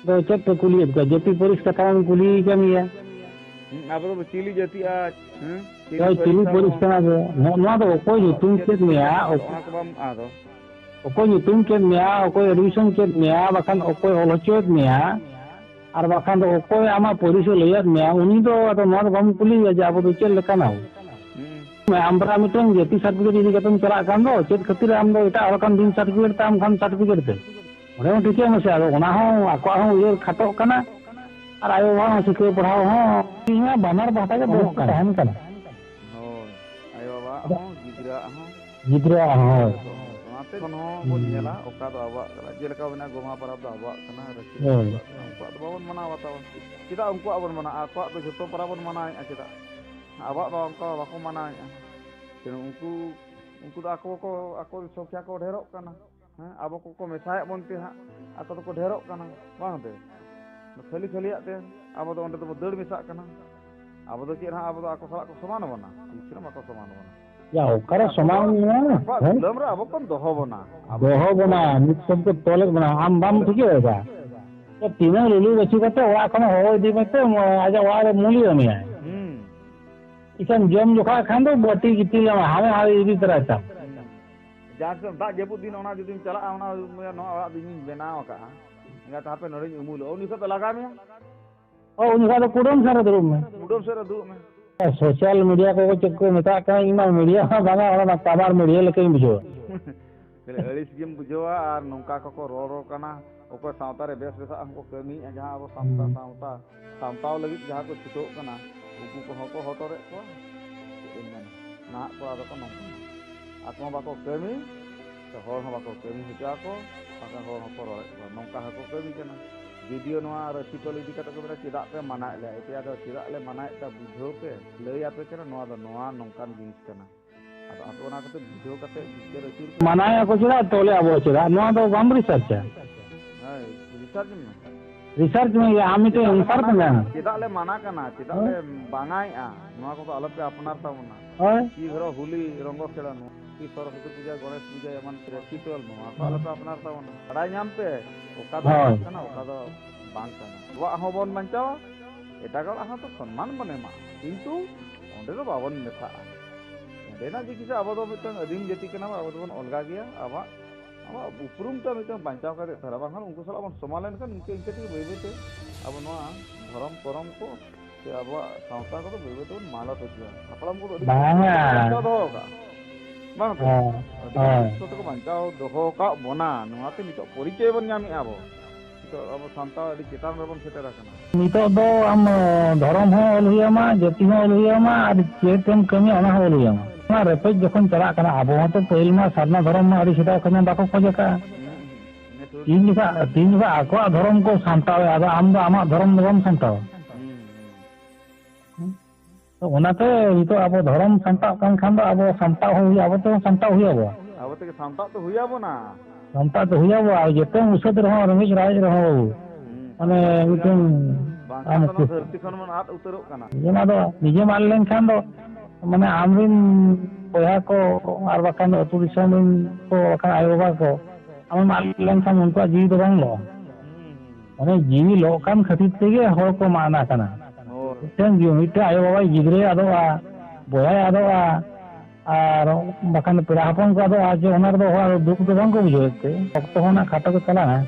ᱫᱚ ᱪᱮᱫ ᱯᱮ ᱠᱩᱞᱤᱭᱮᱫ ᱠᱚᱣᱟ? ᱡᱟᱹᱛᱤ ᱯᱟᱹᱨᱤᱥ ᱠᱟᱛᱷᱟ ᱢᱟᱢ ᱠᱩᱞᱤᱭᱮ ᱠᱟᱱ ᱜᱮᱭᱟ᱾ ᱦᱩᱸ, ᱟᱵᱚ ᱫᱚ ᱪᱤᱞᱤ ᱡᱟᱹᱛᱤ ᱟᱨ, ᱦᱩᱸ? ᱪᱤᱞᱤ ᱦᱳᱭ, ᱯᱟᱹᱨᱤᱥ ᱪᱤᱞᱤ ᱛᱟᱵᱚ? ᱯᱟᱹᱨᱤᱥ ᱠᱟᱱᱟ ᱵᱚ? ᱱᱚᱜᱼᱚ ᱱᱚᱣᱟ ᱫᱚ ᱚᱠᱚᱭ ᱧᱩᱛᱩᱢ ᱪᱮᱫ ᱢᱮᱭᱟ? ᱚᱠ-, ᱚᱱᱟ ᱠᱚ ᱵᱟᱢ ᱟᱫᱚ᱾ ᱚᱠᱚᱭ ᱧᱩᱛᱩᱢ ᱪᱮᱫ ᱢᱮᱭᱟ? ᱚᱠᱚᱭ admission ᱪᱮᱫ ᱢᱮᱭᱟ? ᱵᱟᱠᱷᱟᱱ ᱚᱠᱚᱭ ᱚᱞ ᱦᱚᱪᱚᱭᱮᱫ ᱢᱮᱭᱟ? ᱟᱨ ᱵᱟᱠᱷᱟᱱ ᱫᱚ ᱚᱠᱚᱭ ᱟᱢᱟᱜ ᱯᱟᱹᱨᱤᱥ ᱮ ᱞᱟᱹᱭᱟᱫ ᱢᱮᱭᱟ? ᱩᱱᱤ ᱫᱚ ᱟᱫᱚ ᱱᱚᱣᱟ ᱫᱚ ᱵᱟᱢ ᱠᱩᱞᱤᱭᱮᱭᱟ ᱡᱮ ᱟᱵᱚ ᱫᱚ ᱪᱮᱫ ᱞᱮᱠᱟᱱᱟ ᱵᱚ? ᱦᱩᱸ᱾ ᱟᱢ ᱵᱟᱨᱟ ᱢᱤᱫᱴᱮᱱ ᱡᱟᱹᱛᱤ certificate ᱤᱫᱤ ᱠᱟᱛᱮᱢ ᱪᱟᱞᱟᱜ ᱠᱟᱱ ᱫᱚ, ᱪᱮᱫ ᱠᱷᱟᱹᱛᱤᱨ ᱟᱢ ᱫᱚ ᱮᱴᱟᱜ ᱦᱚᱲ ᱠᱷᱟᱱ ᱵᱤᱱ certificate ᱛᱟᱢ ᱠᱷᱟᱱ certificate ᱛᱮ? ᱚᱸᱰᱮ ᱦᱚᱸ ᱴᱷᱤᱠᱟᱹᱭ ᱢᱮᱥᱮ, ᱟᱫᱚ ᱚᱱᱟ ᱦᱚᱸ ᱟᱠᱚᱣᱟᱜ ᱦᱚᱸ ᱩᱭᱦᱟᱹᱨ ᱠᱷᱟᱴᱚᱜ ᱠᱟᱱᱟ, ᱟᱨ ᱟᱭᱳ ᱵᱟᱵᱟ ᱦᱚᱸ ᱥᱤᱠᱷᱟᱹᱣ ᱯᱟᱲᱦᱟᱣ ᱦᱚᱸ ᱤᱧ ᱢᱟ ᱵᱟᱱᱟᱨ ᱯᱟᱦᱴᱟ ᱜᱮ ᱵᱚᱦᱚᱜ ᱠᱟᱱᱟ᱾ ᱛᱟᱦᱮᱱ ᱠᱟᱱᱟ᱾ ᱦᱳᱭ, ᱟᱭᱳ ᱵᱟᱵᱟᱣᱟᱜ ᱟᱫᱚ ᱦᱚᱸ, ᱜᱤᱫᱽᱨᱟᱹᱣᱟᱜ ᱦᱚᱸ᱾ ᱜᱤᱫᱽᱨᱟᱹᱣᱟᱜ ᱦᱚᱸ, ᱦᱳᱭ᱾ ᱚᱱᱟᱛᱮ ᱠᱷᱚᱱ ᱦᱚᱸ ᱵᱚᱱ ᱦᱩᱸ᱾ ᱧᱮᱞᱟ, ᱚᱠᱟ ᱫᱚ ᱟᱵᱚᱣᱟᱜ ᱠᱟᱱᱟ᱾ ᱡᱮᱞᱮᱠᱟ ᱢᱮᱱᱟᱜᱼᱟ, ᱜᱚᱢᱦᱟ ᱯᱚᱨᱚᱵᱽ ᱫᱚ ᱟᱵᱚᱣᱟᱜ ᱠᱟᱱᱟ, ᱨᱟᱹᱥᱤ ᱦᱳᱭ᱾ ᱟᱵᱚᱣᱟᱜ ᱠᱟᱱᱟ, ᱩᱱᱠᱩᱣᱟᱜ ᱫᱚ ᱵᱟᱵᱚᱱ ᱢᱟᱱᱟᱣ ᱵᱟᱛᱟᱣᱟ᱾ ᱪᱮᱫᱟᱜ ᱩᱱᱠᱩᱣᱟᱜ ᱵᱚᱱ ᱢᱟᱱᱟᱣᱟ? ᱟᱠᱚᱣᱟᱜ ᱫᱚ ᱡᱷᱚᱛᱚ ᱯᱚᱨᱚᱵᱽ ᱵᱚᱱ ᱢᱟᱱᱟᱣᱮᱫᱼᱟ, ᱪᱮᱫᱟᱜ ᱟᱵᱚᱣᱟᱜ ᱫᱚ ᱚᱱᱠᱟ ᱵᱟᱠᱚ ᱢᱟᱱᱟᱣᱮᱫᱼᱟ? ᱛᱮ ᱩᱱᱠᱩ, ᱩᱱᱠᱩ ᱫᱚ ᱟᱠᱚ ᱠᱚ, ᱟᱠᱚ ᱥᱚᱝᱠᱷᱟ ᱠᱚ ᱰᱷᱮᱨᱚᱜ ᱠᱟᱱᱟ᱾ ᱦᱮᱸ, ᱟᱵᱚ ᱠᱚᱠᱚ ᱢᱮᱥᱟᱭᱮᱫ ᱵᱚᱱ ᱛᱮ ᱦᱟᱸᱜ ᱟᱠᱚ ᱫᱚᱠᱚ ᱰᱷᱮᱨᱚᱜ ᱠᱟᱱᱟ, ᱵᱟᱝ ᱛᱮ? ᱠᱷᱟᱹᱞᱤ ᱠᱷᱟᱹᱞᱤᱭᱟᱜ ᱛᱮ ᱟᱵᱚ ᱫᱚ ᱚᱸᱰᱮ ᱫᱚᱵᱚ ᱫᱟᱹᱲ ᱢᱮᱥᱟᱜ ᱠᱟᱱᱟ᱾ ᱟᱵᱚ ᱫᱚ ᱪᱮᱫ ᱦᱟᱸᱜ, ᱟᱵᱚ ᱫᱚ ᱟᱠᱚ ᱥᱟᱞᱟᱜ ᱠᱚ ᱥᱚᱢᱟᱱ ᱵᱚᱱᱟ? ᱛᱤᱥ ᱨᱮ ᱵᱟᱠᱚ ᱥᱚᱢᱟᱱ ᱵᱚᱱᱟ᱾ ᱭᱟ, ᱚᱠᱟᱨᱮ ᱟᱠᱚ ᱥᱚᱢᱟᱱ ᱫᱚ ᱢᱮᱱᱟᱜᱼᱟ? ᱟᱠᱚᱣᱟᱜ ᱦᱮᱸ? ᱜᱩᱞᱟᱹᱢ ᱨᱮ ᱟᱵᱚ ᱠᱚ ᱫᱚᱦᱚ ᱵᱚᱱᱟ᱾ ᱟᱵᱚ ᱫᱚᱦᱚ ᱵᱚᱱᱟ, ᱢᱤᱫ ᱥᱚᱵᱫᱚ ᱛᱚᱞᱮᱫ ᱵᱚᱱᱟ᱾ ᱟᱢ ᱵᱟᱢ ᱛᱚᱞᱮᱫ ᱴᱷᱤᱠᱟᱹᱭᱮᱫᱟ? ᱛᱚ, ᱛᱤᱱᱟᱹᱜ ᱞᱩᱞᱩ ᱵᱟᱹᱪᱩ ᱠᱟᱛᱮ ᱚᱲᱟᱜ ᱠᱷᱚᱱ ᱦᱚᱦᱚ ᱤᱫᱤ ᱢᱮᱛᱮ, ᱟᱡᱟᱜ ᱚᱲᱟᱜ ᱨᱮ ᱢᱩᱞᱤ ᱮᱢᱮᱭᱟᱭ᱾ ᱦᱩᱸ᱾ ᱤᱠᱷᱟᱹᱱ ᱡᱚᱢ ᱡᱚᱠᱷᱟᱜ ᱠᱷᱟᱱ ᱫᱚ ᱵᱟᱹᱴᱤ ᱜᱤᱛᱤᱞ ᱟᱢᱟ, ᱦᱟᱱᱮ ᱦᱟᱱᱮ ᱤᱫᱤ ᱛᱚᱨᱟᱭ ᱛᱟᱢ᱾ ᱦᱩᱸ᱾ ᱡᱟᱦᱟᱸ ᱥᱮᱫ ᱫᱟᱜ ᱡᱟᱹᱯᱩᱫ ᱫᱤᱱ ᱚᱱᱟ ᱡᱩᱫᱤᱢ ᱪᱟᱞᱟᱜᱼᱟ, ᱚᱱᱟ, ᱱᱚᱣᱟ ᱚᱲᱟᱜ ᱫᱚ ᱤᱧᱤᱧ ᱵᱮᱱᱟᱣ ᱟᱠᱟᱫᱼᱟ, ᱮᱸᱜᱟᱛ ᱦᱟᱯᱮ ᱱᱚᱰᱮᱧ ᱩᱢᱩᱞᱚᱜᱼᱟ, ᱩᱱ ᱡᱚᱠᱷᱚᱱ ᱫᱚ ᱞᱟᱜᱟᱣ ᱢᱮᱭᱟ᱾ ᱚ, ᱩᱱ ᱡᱚᱠᱷᱚᱱ ᱫᱚ ᱠᱩᱰᱟᱹᱢ ᱥᱮᱫ ᱨᱮ ᱫᱩᱲᱩᱵ ᱢᱮ᱾ ᱠᱩᱰᱟᱹᱢ ᱥᱮᱫ ᱨᱮ ᱫᱩᱲᱩᱵ ᱢᱮ᱾ ᱥᱳᱥᱟᱞ ᱢᱤᱰᱤᱭᱟ ᱠᱚ ᱪᱮᱫ ᱠᱚ ᱢᱮᱛᱟᱜ ᱠᱟᱱᱟ, ᱤᱧ ᱢᱟ ᱢᱤᱰᱤᱭᱟ ᱦᱚᱸ ᱵᱟᱝᱟ, ᱚᱱᱟ ᱢᱟ ᱠᱟᱢᱟᱨ ᱢᱤᱰᱤᱭᱟ ᱞᱮᱠᱟᱧ ᱵᱩᱡᱷᱟᱹᱣᱟ᱾ ᱠᱷᱟᱹᱞᱤ ᱟᱹᱲᱤᱥ ᱜᱮᱢ ᱵᱩᱡᱷᱟᱹᱣᱟ ᱟᱨ ᱱᱚᱝᱠᱟ ᱠᱚᱠᱚ ᱨᱚᱲ, ᱨᱚᱲ ᱠᱟᱱᱟ᱾ ᱚᱠᱚᱭ ᱥᱟᱶᱛᱟ ᱨᱮ ᱵᱮᱥ ᱵᱮᱥᱟᱜ ᱦᱚᱸᱠᱚ ᱠᱟᱹᱢᱤᱭᱮᱫᱼᱟ, ᱡᱟᱦᱟᱸ ᱟᱵᱚ ᱥᱟᱶᱛᱟ, ᱦᱩᱸ᱾ ᱥᱟᱶᱛᱟ ᱥᱟᱢᱴᱟᱣ ᱞᱟᱹᱜᱤᱫ ᱡᱟᱦᱟᱸ ᱠᱚ ᱪᱷᱩᱴᱟᱹᱣ ᱠᱟᱱᱟ, ᱩᱱᱠᱩ ᱠᱚᱦᱚᱸ ᱠᱚ ᱦᱚᱴᱚᱨᱮᱫ ᱠᱚᱣᱟ᱾ ᱪᱮᱫ ᱤᱧ ᱢᱮᱱᱟ, ᱱᱟᱦᱟᱜ ᱠᱚᱲᱟ ᱫᱚᱠᱚ ᱱᱚᱝᱠᱟ᱾ ᱟᱠᱚ ᱦᱚᱸ ᱵᱟᱠᱚ ᱠᱟᱹᱢᱤ, ᱥᱮ ᱦᱚᱲ ᱦᱚᱸ ᱵᱟᱠᱚ ᱠᱟᱹᱢᱤ ᱦᱚᱪᱚ ᱟᱠᱚ, ᱵᱟᱠᱷᱟᱱ ᱦᱚᱲ ᱦᱚᱸᱠᱚ ᱨᱚᱲᱮᱫ ᱠᱚᱣᱟ᱾ ᱱᱚᱝᱠᱟ ᱦᱚᱸᱠᱚ ᱠᱟᱹᱢᱤ ᱠᱟᱱᱟ᱾ ᱡᱩᱫᱤᱭᱳ ᱱᱚᱣᱟ ᱨᱟᱹᱥᱤ ᱛᱚᱞ ᱤᱫᱤ ᱠᱟᱛᱮ ᱠᱚ ᱢᱮᱱᱟ, "ᱪᱮᱫᱟᱜ ᱯᱮ ᱢᱟᱱᱟᱭᱮᱫ ᱞᱮᱭᱟ?" ᱮᱛᱮ ᱟᱫᱚ ᱪᱮᱫᱟᱜ ᱞᱮ ᱢᱟᱱᱟᱭᱮᱫ ᱯᱮᱭᱟ ᱵᱩᱡᱷᱟᱹᱣ ᱯᱮ, ᱞᱟᱹᱭ ᱟᱯᱮ ᱠᱟᱱᱟ, ᱱᱚᱣᱟ ᱫᱚ ᱱᱚᱣᱟ ᱱᱚᱝᱠᱟᱱ ᱡᱤᱱᱤᱥ ᱠᱟᱱᱟ᱾ ᱟᱫᱚ ᱟᱯᱮ ᱚᱱᱟ ᱠᱟᱛᱮ ᱵᱩᱡᱷᱟᱹᱣ ᱠᱟᱛᱮ ᱵᱤᱪᱟᱹᱨ ᱟᱹᱪᱩᱨ ᱯᱮ᱾ ᱢᱟᱱᱟᱭᱮᱫ ᱠᱚ ᱪᱮᱫᱟᱜ, ᱛᱚᱞᱮ ᱟᱵᱚ ᱪᱮᱫᱟᱜ? ᱱᱚᱣᱟ ᱫᱚ ᱵᱟᱢ ᱨᱤᱥᱟᱨᱪᱟ? ᱦᱳᱭ, ᱨᱤᱥᱟᱨᱪ ᱢᱮ᱾ ᱨᱤᱥᱟᱨᱪ ᱢᱮ, ᱟᱢ ᱢᱤᱫᱴᱮᱱ ᱪᱮᱫᱟᱜ ᱞᱮ ᱮᱱᱥᱟᱨ ᱢᱟᱱᱟ ᱯᱮ ᱧᱟᱢᱟ᱾ ᱠᱟᱱᱟ? ᱪᱮᱫᱟᱜ ᱞᱮ ᱢᱟᱱᱟ ᱠᱟᱱᱟ? ᱪᱮᱫᱟᱜ ᱦᱳᱭ᱾ ᱞᱮ ᱵᱟᱝᱟᱭᱮᱫᱼᱟ? ᱱᱚᱣᱟ ᱠᱚᱫᱚ ᱟᱞᱚᱯᱮ ᱟᱯᱱᱟᱨ ᱛᱟᱵᱚᱱᱟ᱾ ᱦᱳᱭ᱾ ᱠᱤ ᱫᱷᱚᱨᱚ ᱦᱳᱞᱤ ᱨᱚᱝᱜᱚ ᱠᱷᱮᱞᱟ ᱱᱚᱣᱟ, ᱠᱤ ᱥᱚᱨᱚᱥᱚᱛᱤ ᱯᱩᱡᱟ, ᱜᱚᱬᱮᱥ ᱯᱩᱡᱟ, ᱮᱢᱟᱱ ᱯᱨᱮᱠᱴᱤᱠᱟᱞ, ᱱᱚᱣᱟ ᱠᱚ ᱟᱞᱚᱯᱮ ᱟᱯᱱᱟᱨ ᱛᱟᱵᱚᱱᱟ᱾ ᱵᱟᱲᱟᱭ ᱧᱟᱢ ᱯᱮ, ᱚᱠᱟ ᱫᱚ ᱦᱳᱭ᱾ ᱵᱟᱝ ᱠᱟᱱᱟ, ᱚᱠᱟ ᱫᱚ ᱵᱟᱝ ᱠᱟᱱᱟ᱾ ᱟᱵᱚᱣᱟᱜ ᱦᱚᱸᱵᱚᱱ ᱵᱟᱧᱪᱟᱣᱟ, ᱮᱴᱟᱜ ᱦᱚᱲᱟᱜ ᱦᱚᱸᱛᱚ ᱥᱚᱱᱢᱟᱱ ᱵᱚᱱ ᱮᱢᱟ, ᱠᱤᱱᱛᱩ ᱚᱸᱰᱮ ᱫᱚ ᱵᱟᱵᱚᱱ ᱢᱮᱥᱟᱜᱼᱟ᱾ ᱚᱸᱰᱮᱱᱟᱜ ᱡᱮ ᱠᱤᱪᱷᱩ ᱟᱵᱚ ᱫᱚ ᱢᱤᱫᱴᱟᱝ ᱟᱹᱫᱤᱢ ᱡᱟᱹᱛᱤ ᱠᱟᱱᱟ ᱵᱚᱱ, ᱟᱵᱚ ᱫᱚᱵᱚᱱ ᱚᱞᱜᱟ ᱜᱮᱭᱟ, ᱟᱵᱚᱣᱟᱜ, ᱟᱵᱚᱣᱟᱜ ᱩᱯᱨᱩᱢ ᱴᱟ ᱢᱤᱫᱴᱟᱝ ᱵᱟᱧᱪᱟᱣ ᱠᱟᱛᱮ ᱛᱟᱦᱮᱱᱟ, ᱵᱟᱝᱠᱷᱟᱱ ᱩᱱᱠᱩ ᱥᱟᱞᱟᱜ ᱵᱚᱱ ᱥᱚᱢᱟᱱ ᱞᱮᱱᱠᱷᱟᱱ ᱤᱱᱠᱟᱹ ᱤᱱᱠᱟᱹ ᱛᱮᱜᱮ ᱵᱟᱹᱭ ᱵᱟᱹᱭ ᱛᱮ ᱟᱵᱚ ᱱᱚᱣᱟ ᱫᱷᱚᱨᱚᱢ ᱠᱚᱨᱚᱢ ᱠᱚ ᱥᱮ ᱟᱵᱚᱣᱟᱜ ᱥᱟᱶᱛᱟ ᱠᱚᱫᱚ ᱵᱟᱹᱭ ᱵᱟᱹᱭ ᱛᱮᱵᱚᱱ ᱢᱟᱞᱚᱴ ᱤᱫᱤᱭᱟ᱾ ᱦᱟᱯᱲᱟᱢ ᱠᱚᱫᱚ ᱟᱹᱰᱤ ᱠᱤᱪᱷᱩ ᱠᱚ ᱵᱟᱝᱟ᱾ ᱵᱟᱧᱪᱟᱣ ᱫᱚᱦᱚ ᱟᱠᱟᱫᱼᱟ, ᱵᱟᱝ ᱥᱮ? ᱦᱮᱸ, ᱟᱹᱰᱤ ᱦᱮᱸ᱾ ᱠᱤᱪᱷᱩ ᱠᱚ ᱵᱟᱧᱪᱟᱣ ᱫᱚᱦᱚ ᱟᱠᱟᱫ ᱵᱚᱱᱟ, ᱱᱚᱣᱟᱛᱮ ᱱᱤᱛᱚᱜ ᱯᱚᱨᱤᱪᱚᱭ ᱵᱚᱱ ᱧᱟᱢᱮᱫᱼᱟ ᱟᱵᱚ᱾ ᱱᱤᱛᱚᱜ ᱟᱵᱚ ᱥᱟᱱᱛᱟᱲ ᱟᱹᱰᱤ ᱪᱮᱛᱟᱱ ᱨᱮᱵᱚᱱ ᱥᱮᱴᱮᱨ ᱟᱠᱟᱱᱟ᱾ ᱱᱤᱛᱚᱜ ᱫᱚ ᱟᱢ, ᱫᱷᱚᱨᱚᱢ ᱦᱚᱸ ᱚᱞ ᱦᱩᱭ ᱟᱢᱟ, ᱡᱟᱹᱛᱤ ᱦᱚᱸ ᱚᱞ ᱦᱩᱭ ᱟᱢᱟ, ᱟᱨ ᱪᱮᱫ ᱮᱢ ᱠᱟᱹᱢᱤᱭᱟ ᱚᱱᱟ ᱦᱚᱸ ᱚᱞ ᱦᱩᱭ ᱟᱢᱟ᱾ ᱚᱱᱟ ᱨᱮᱯᱮᱡ ᱡᱚᱠᱷᱚᱱ ᱪᱟᱞᱟᱜ ᱠᱟᱱᱟ, ᱟᱵᱚ ᱦᱚᱸᱛᱚ ᱯᱟᱹᱦᱤᱞ ᱢᱟ ᱥᱟᱨᱱᱟ ᱫᱷᱚᱨᱚᱢ ᱢᱟ ᱟᱹᱰᱤ ᱥᱮᱫᱟᱭ ᱠᱷᱚᱱ ᱢᱟ ᱵᱟᱠᱚ ᱠᱷᱚᱡ ᱟᱠᱟᱫᱼᱟ᱾ ᱛᱤᱱ ᱡᱚᱠᱷᱟ, ᱛᱤᱱ ᱡᱚᱠᱷᱟ ᱟᱠᱚᱣᱟᱜ ᱫᱷᱚᱨᱚᱢ ᱠᱚ ᱥᱟᱢᱴᱟᱣᱮᱫᱼᱟ, ᱟᱫᱚ ᱟᱢ ᱫᱚ ᱟᱢᱟᱜ ᱫᱷᱚᱨᱚᱢ ᱫᱚ ᱵᱟᱢ ᱥᱟᱢᱴᱟᱣᱟ᱾ ᱛᱚ ᱚᱱᱟᱛᱮ ᱱᱤᱛᱚᱜ ᱟᱵᱚ ᱫᱷᱚᱨᱚᱢ ᱥᱟᱢᱴᱟᱜ ᱠᱟᱱ ᱠᱷᱟᱱ ᱫᱚ ᱟᱵᱚ ᱥᱟᱢᱴᱟᱣ ᱦᱚᱸ ᱦᱩᱭᱩᱜᱼᱟ, ᱟᱵᱚ ᱛᱮᱦᱚᱸ ᱥᱟᱢᱴᱟᱣ ᱦᱩᱭ ᱟᱵᱚᱣᱟ᱾ ᱟᱵᱚ ᱛᱮᱜᱮ ᱥᱟᱢᱴᱟᱜ ᱫᱚ ᱦᱩᱭ ᱟᱵᱚᱱᱟ᱾ ᱥᱟᱢᱴᱟᱜ ᱫᱚ ᱦᱩᱭ ᱟᱵᱚᱣᱟ, ᱟᱨ ᱡᱚᱛᱚ ᱩᱥᱟᱹᱫ ᱨᱮᱦᱚᱸ, ᱨᱮᱸᱜᱮᱡ ᱨᱟᱡᱽ ᱨᱮᱦᱚᱸ ᱵᱟᱹᱵᱩ, ᱦᱩᱸ, ᱢᱟᱱᱮ ᱥᱟᱢᱴᱟᱣ ᱫᱚ ᱦᱩᱭ ᱢᱤᱫᱴᱮᱱ ᱟᱵᱚᱱᱟ᱾ ᱵᱟᱝᱠᱷᱟᱱ ᱟᱢ ᱫᱚ ᱠᱩ- ᱫᱷᱟᱹᱨᱛᱤ ᱠᱷᱚᱱ ᱵᱚᱱ ᱟᱫ ᱩᱛᱟᱹᱨᱚᱜ ᱠᱟᱱᱟ᱾ ᱱᱤᱡᱮᱢ ᱟᱫᱚ, ᱱᱤᱡᱮᱢ ᱟᱫ ᱞᱮᱱᱠᱷᱟᱱ ᱫᱚ, ᱢᱟᱱᱮ ᱟᱢᱨᱮᱱ ᱵᱚᱭᱦᱟ ᱠᱚ ᱟᱨ ᱵᱟᱠᱷᱟᱱ ᱟᱹᱛᱩ ᱫᱤᱥᱚᱢ ᱨᱮᱱ ᱠᱚ, ᱵᱟᱠᱷᱟᱱ ᱟᱭᱳᱼᱵᱟᱵᱟ ᱠᱚ, ᱟᱢᱮᱢ ᱟᱫ ᱞᱮᱱᱠᱷᱟᱱ ᱩᱱᱠᱩᱣᱟᱜ ᱡᱤᱣᱤ ᱫᱚ ᱵᱟᱝ ᱞᱚᱜᱼᱟ᱾ ᱦᱩᱸ, ᱦᱩᱸ᱾ ᱢᱟᱱᱮ ᱡᱤᱣᱤ ᱞᱚᱜ ᱠᱟᱱ ᱠᱷᱟᱹᱛᱤᱨ ᱛᱮᱜᱮ ᱦᱚᱲ ᱠᱚ ᱢᱟᱜ ᱟᱠᱟᱱᱟ᱾ ᱦᱳᱭ᱾ ᱢᱤᱫᱴᱮᱱ ᱡᱤᱣᱤ, ᱢᱤᱫᱴᱮᱱ ᱟᱭᱳᱼᱵᱟᱵᱟᱭ ᱜᱤᱫᱽᱨᱟᱹᱭ ᱟᱫᱚᱜᱼᱟ, ᱵᱚᱭᱦᱟᱭ ᱟᱫᱚᱜᱼᱟ, ᱟᱨ ᱵᱟᱠᱷᱟᱱ ᱯᱮᱲᱟ ᱦᱚᱯᱚᱱ ᱠᱚ ᱟᱫᱚᱜᱼᱟ, ᱡᱮ ᱚᱱᱟ ᱨᱮᱫᱚ ᱦᱚᱲ ᱫᱩᱠ ᱫᱚ ᱵᱟᱝ ᱠᱚ ᱵᱩᱡᱷᱟᱹᱣᱮᱫ ᱛᱮ᱾ ᱚᱠᱛᱚ ᱦᱚᱸ ᱱᱟᱜ ᱠᱷᱟᱴᱚ ᱜᱮ ᱛᱟᱞᱟᱝᱟ᱾